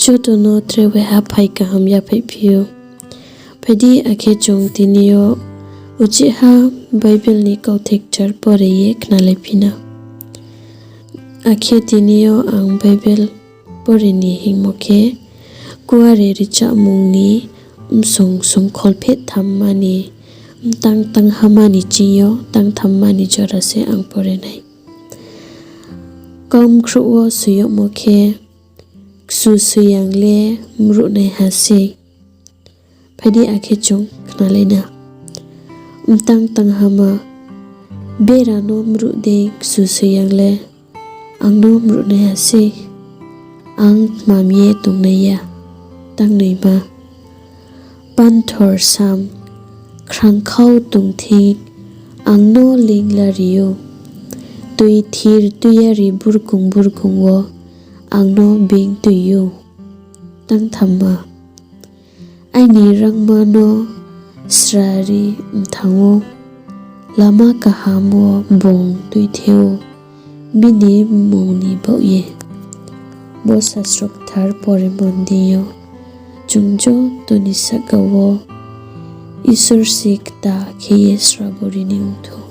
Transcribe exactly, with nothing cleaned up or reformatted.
Joto no tre waiha phai kaham yaphaihphi ou. Phai di, akhe chung tini yo uchihha Bible ni kauthai kchar pore ye khnalaiphi na. Akhe tini yo ang Bible pore ni hingmo khe, Kuare Rchahmung ni bsong songkhol phehtham ma ni, mtang tangha ma ni ching yo tangtham ma ni jora se ang pore nai. Kau bkhrouh wo soi yagmo khe, Kchusoyang le mruhnaiha sei. Phai di, akhe chung khnalai na. Mtang tangha ma, bera no mruh dei Kchusoyang le ang no mruhnaiha sei. Ang tmam ye tongnai ya. Tangnoima, panthor sam, khrangkhau tong thing ang no leing lari ou. Tui thir tuiyari burkong burkong wo ang no being tui ou. Tangthamma, aini rangma no srari mthang ou, lama kaham wo bung tuithe ou, bini mmung ni baoh ye. Bo sasro kthar poremo ni deing yo chung joto ni sahka wo Isor se kta khe ye srabo ri ni ong thou.